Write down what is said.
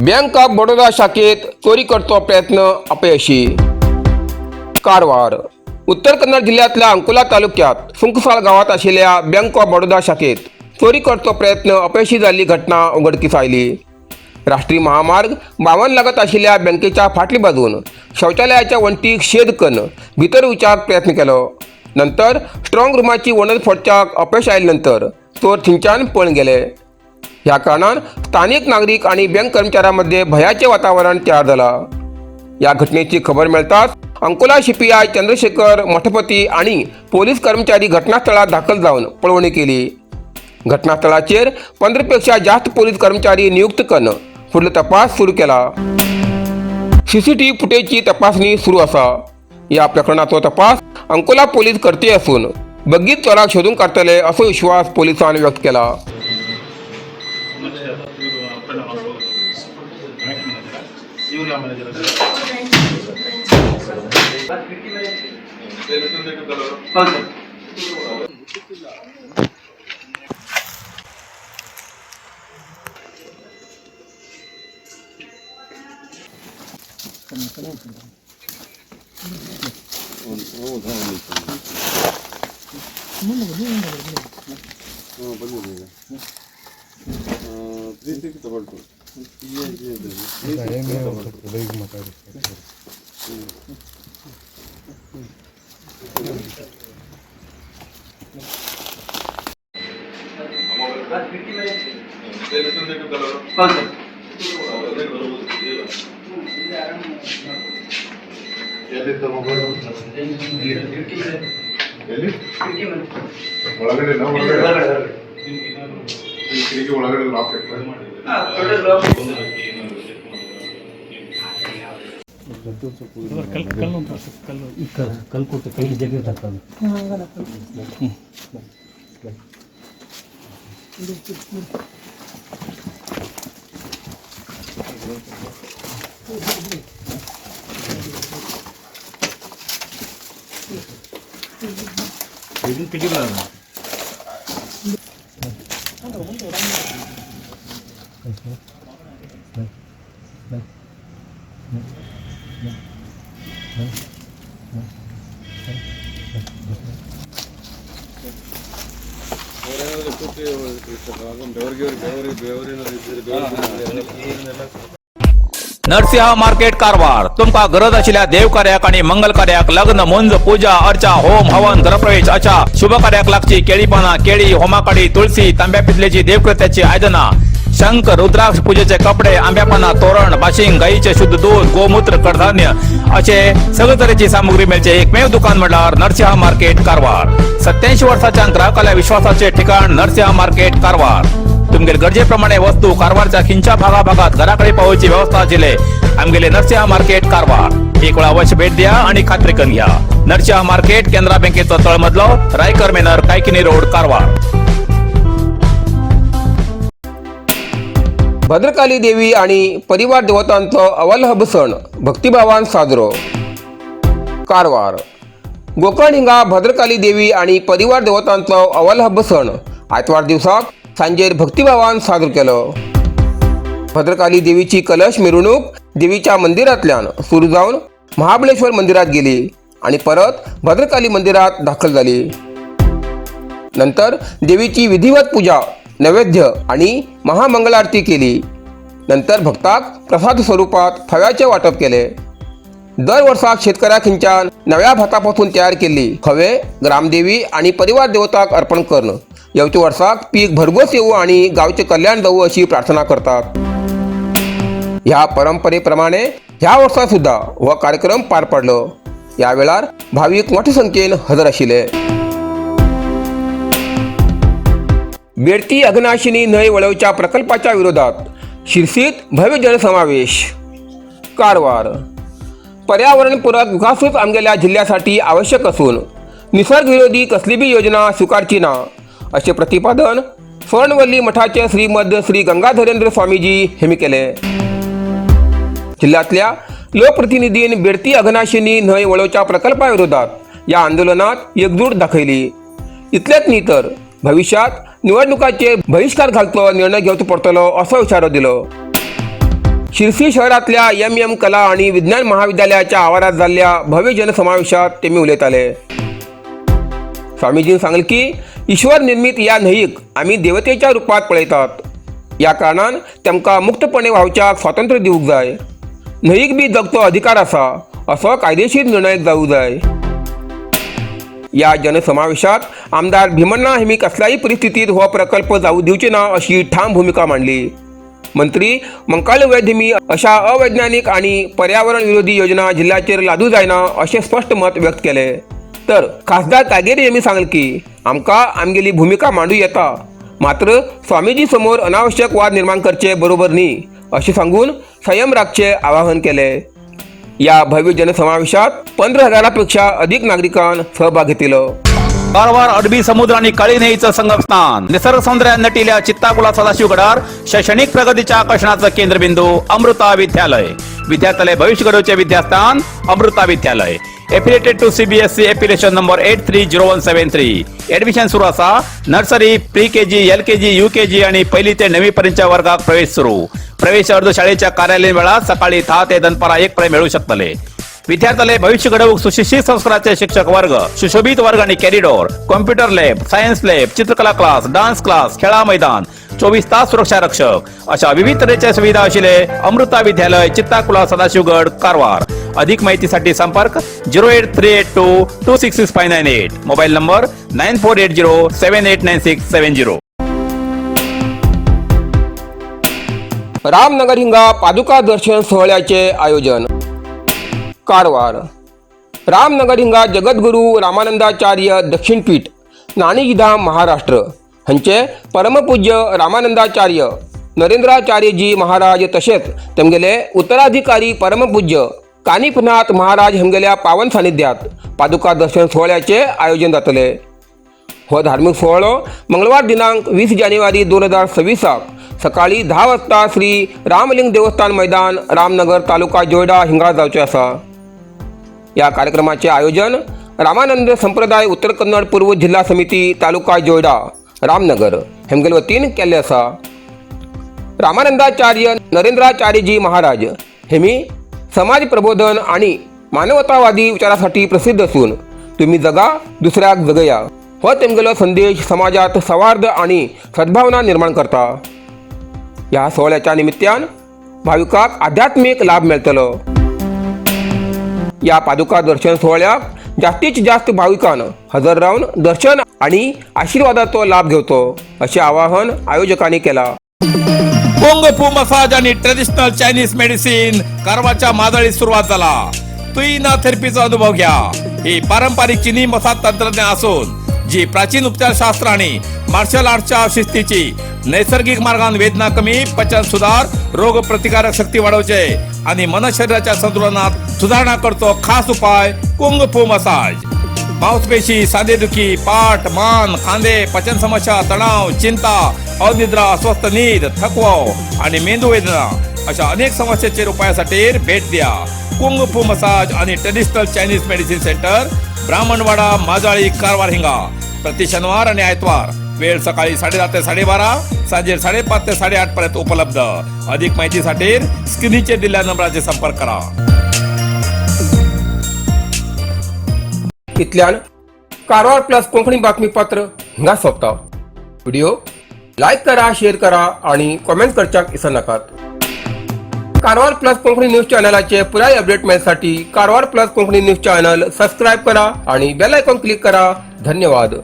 Bank of Baroda शाखेत चोरी करचो प्रयत्न अपयशी. कारवार. उत्तर कन्नड जिल्ह्यातल्या अंकोला तालुक्यात सुंकसाळ गावात आशिल्ल्या बँक ऑफ बडोदा शाखेत चोरी करचो प्रयत्न अपयशी जाल्ली घटना उघडकीस आयली. राष्ट्रीय महामार्ग 52 लागत आशिल्ल्या बँकेच्या फाटली बाजून शौचालयाच्या वण्टीक छेद कन्न भितर वचपाक प्रयत्न केलो. नंतर स्ट्रॉंग रुमाची वणत फोडच्याक अपयश आयले नंतर चोर थंयच्यान पळून गेले. ह्या कारणान स्थानिक नागरीक आणि बँक कर्मचाऱ्यांमध्ये भयाचे वातावरण तयार झाला. या घटनेची खबर मिळताच अंकोला सीपीआय चंद्रशेखर मठपती आणि पोलीस कर्मचारी घटनास्थळात दाखल जाऊन पळवणी केली. घटनास्थळाचेर 15 पेक्षा जास्त पोलीस कर्मचारी नियुक्त करून फुडलो तपास सुरू केला. सीसीटीव्ही फुटेजची तपासणी सुरू आसा. या प्रकरणाचो तपास अंकोला पोलीस करते असून बगीत चोराक शोधून काडटले असो विश्वास पोलिसांनी व्यक्त केला. ಇವ್ರು ಯಾವ ಮ್ಯಾನೇಜರ್? ಹೌದು ಸರ್. 3622. ಹೌದು ಸರ್. ಎಲ್ಲಿತ್ತು ಮೊಬೈಲ್? ಎಲ್ಲಿ? ಒಳಗಡೆ ಒಳಗಡೆ ಈ ಕಿಟಕಿ ಒಳಗಡೆ ಲಾಕ್ ಇಟ್ಟರೆ. ಕಲ್ಲು ಕೊಟ್ಟು ಕೈ ಜಗ್ಗಿ ತಕ್ಕದು. नरसिंह मार्केट कारवार. तुमकां गरज आशिल्ल्या देवकार्याक आणि मंगल कार्याक, लग्न, मुंज, पूजा अर्चा, होम हवन, गृहप्रवेश अशा शुभ कार्याक लागची केळी पानां, केळी, होमाकाडी, तुळसी, तांब्या पितलेची देवकृत्याची आयदनां, शंख, रुद्राक्ष, पूजेचे कपडे, आंब्या पानां, तोरण, बाशिंग, गाईचे शुद्ध दूध, गोमूत्र, कडधान्य असे सगळे तरेची सामुग्री मेळचे एकमेव दुकान म्हणल्यार नरसिंह मार्केट कारवार. 87 वर्साच्या ग्राहकाल्या विश्वासाचे ठिकाण नरसिंह मार्केट कारवार. तुमगेले गरजेप्रमाणे वस्तू कारवारच्या खिंच्या भागाभागात घराकडे पावोवची व्यवस्था आशिल्ले आमगेले नरसिंह मार्केट कारवार. एक वेळा अवश्य भेट द्या आणि खात्री करून घ्या. नरसिंह मार्केट, केनरा बँकेचो तळमजलो, रायकर मेनर, कायकिनी रोड, कारवार. भद्रकाली देवी आणि परिवार देवतांचो अवलहब सण भक्तिभावान साजरो. कारवार. गोकर्ण हिंगा भद्रकाली देवी आणि परिवार देवतांचो अवलहब सण आयतवार दिवसाक सांजेर भक्तिभावान साजरो केलो. भद्रकाली देवीची कलश मिरवणूक देवीच्या मंदिरांतल्यान सुरू जावन महाबळेश्वर मंदिरात गेली आणि परत भद्रकाली मंदिरात दाखल झाली. नंतर देवीची विधिवत पूजा, नैवेद्य आणि महामंगलारती केली. नंतर भक्ताक प्रसाद स्वरूपात फव्याचे वाटप केले. दर वर्साक शेतकऱ्या खंयच्यान नव्या भातापासून तयार केल्ली खवे ग्रामदेवी आणि परिवार देवताक अर्पण करून येवच्या वर्साक पीक भरघोस येवू आणि गावचे कल्याण जावू अशी प्रार्थना करतात. ह्या परंपरेप्रमाणे ह्या वर्सा सुद्धा हो कार्यक्रम पार पडलो. ह्या वेळार भावीक मोठ्या संख्येन हजर आशिल्ले. बेडती अघनाशिनी न्हंय वळवच्या प्रकल्पाच्या विरोधात शिरसीत भव्य जनसमावेश. कारवार. पर्यावरणपूरक विकासूच आमगेल्या जिल्ह्यासाठी आवश्यक असून निसर्गविरोधी कसली बी योजना स्वीकारची ना असे प्रतिपादन स्वर्णवल्ली मठाचे श्रीमद श्री गंगाधरेंद्र स्वामीजी हेमी केले. जिल्ह्यातल्या लोकप्रतिनिधीन बेडती अघनाशिनी न्हंय वळवच्या प्रकल्पाविरोधात या आंदोलनात एकजूट दाखयली. इतलेच न्ही तर भविष्यात निवडणुकाचेर बहिष्कार घालचो निर्णय घेवचो पडटलो असो इशारो दिलो. शिरसी शहरांतल्या एम एम कला आणि विज्ञान महाविद्यालयाच्या आवारात जाल्ल्या भव्य जनसमावेशात तेमी उलयताले. स्वामीजीन सांगले की ईश्वर निर्मित या न्हंयीक आमी देवतेच्या रुपात पळयतात. या कारणान तेमकां मुक्तपणे व्हांवच्याक स्वातंत्र्य दिवंक जाय. न्हंयीक बी जगचो अधिकार आसा असो कायदेशीर निर्णय जावंक जाय. या जनसमावेशात आमदार भीमन्ना हेमी कसल्याही परिस्थितीत हो प्रकल्प जाऊ दिवचे ना अशी ठाम भूमिका मांडली. मंत्री मंकालू वैद्य हेमी अशा अवैज्ञानिक आणि पर्यावरण विरोधी योजना जिल्ह्याचेर लादू जायना अशें स्पश्ट मत व्यक्त केले. तर खासदार कागेरी हेमी सांगले की आमकां आमगेली भूमिका मांडू येता, मात्र स्वामीजी समोर अनावश्यक वाद निर्माण करचे बरोबर न्ही अशें सांगून संयम राखचे आवाहन केले. या भव्य जनसमावेशात 15 हजारापेक्षा अधिक नागरिकांनी सहभाग घेतलो. कारवार अरबी समुद्र आणि काळी न्हंयीचं संगमस्थान, निसर्ग सौंदर्यात नटिल्या चित्ताकुला सदाशिवगडार शैक्षणिक प्रगतीच्या आकर्षणाचं केंद्रबिंदू अमृता विद्यालय. विद्यार्थ्यालय भविष्य घडवचे विद्यास्थान अमृता विद्यालय. Affiliated to CBSE, affiliation number 830173. Admission सुरू असा. Nursery, pre KG, LKG, UKG आणि पहिली ते नववी पर्यंतच्या वर्गात प्रवेश सुरू. प्रवेश अर्ज शाळेच्या कार्यालयीन वेळात सकाळी 10 ते दनपारा 1 पर्यंत मिळू शकतले. विद्यार्थ्याला भविष्य घडवूक सुशिक्षित संस्काराचे शिक्षक वर्ग, सुशोभित वर्ग आणि corridor, computer lab, science lab, चित्रकला क्लास, डान्स क्लास, खेळा मैदान, 24 तास सुरक्षा रक्षक अशा विविध तऱ्हेच्या सुविधा असलेले अमृता विद्यालय, चित्ताकुला, सदाशिवगड, कारवार. अधिक माहितीसाठी संपर्क 08382266598, mobile number 9480789670. Ramnagar हिंगा पादुका दर्शन सोहळ्याचे आयोजन. कारवार रामनगर हिंगा जगद्गुरू रामानंदाचार्य दक्षिणपीठ, नाणीधाम, महाराष्ट्र हांचे परमपूज्य रामानंदाचार्य नरेंद्राचार्यजी महाराज तशेंच तेमगेले उत्तराधिकारी परमपूज्य कानिपनाथ महाराज हांगेल्या पावन सानिध्यात पादुका दर्शन सोहळ्याचे आयोजन जातले. हो धार्मिक सोहळो मंगळवार दिनांक 20 जानेवारी 2026 सकाळी 10 वाजता श्री रामलिंग देवस्थान मैदान, रामनगर, तालुका जोयडा हिंगा जावचे आसा. या कार्यक्रमाचे आयोजन रामानंद संप्रदाय उत्तर कन्नड पूर्व जिल्हा समिती, तालुका जोयडा, रामनगर हेमगेल वतीन केल्ले आसा. रामानंदाचार्य नरेंद्राचार्यजी महाराज हेमी समाज प्रबोधन आणि मानवतावादी विचारासाठी प्रसिद्ध असून तुम्ही जगा, दुसऱ्याक जगया हो तेमगेलो संदेश समाजात सौहार्द आणि सद्भावना निर्माण करता. ह्या सोहळ्याच्या निमित्तान भाविकांक आध्यात्मिक लाभ मेळटलो. या पादुका दर्शन सोहळ्याक जास्तीत जास्त भाविकांन हजर रावन दर्शन आणि आशीर्वादाचो लाभ घेवचो अशें आवाहन आयोजकांनी केला. कुंग फू मसाज आणि ट्रेडिशनल चायनीज मेडिसिन कारवारच्या माजळीत सुरुवात झाला. तुईना थेरपीचा अनुभव घ्या. ही पारंपरिक चिनी मसाज तंत्रज्ञान असून जी प्राचीन उपचारशास्त्र आणि मार्शल आर्टच्या शिस्तीची नैसर्गिक मार्गान वेदना कमी, पचन सुधार, रोग प्रतिकारक शक्ती वाढवचे आणि मन शरीराच्या संतुलनात सुधारणा करतो खास उपाय कुंग फू मसाज. मांसपेशी, सांधेदुखी, पाठ, मान, खांदे, पचन समस्या, तणाव, चिंता, अनिद्रा, अस्वस्थ नीद, थकवा आणि मेंदू वेदना अशा अनेक समस्यांचे उपायासाठी भेट द्या कुंग फू मसाज आणि traditional Chinese medicine centre, Brahmanwada, Majali, Karwar हिंगा. प्रति शनिवार आणि आयतवार वेळ सकाळी 10:30 ते 12:30, सांजे 5:30 ते 8:30 पर्यंत उपलब्ध. अधिक माहितीसाठी स्क्रीनचे दिलेल्या नंबराचे संपर्क करा. इतल्यान कारवार प्लस कोंकणी बातमीपत्र हिंगा सोंपता. व्हिडिओ लायक करा, शेअर करा आणि कॉमेंट करच्याक विसरनाकात. कारवार प्लस कोंकणी न्यूज चॅनलाचे पुराय अपडेट मेळसाठी Karwar plus Konkani news channel subscribe करा आणि बेल आयकॉन क्लिक करा. धन्यवाद.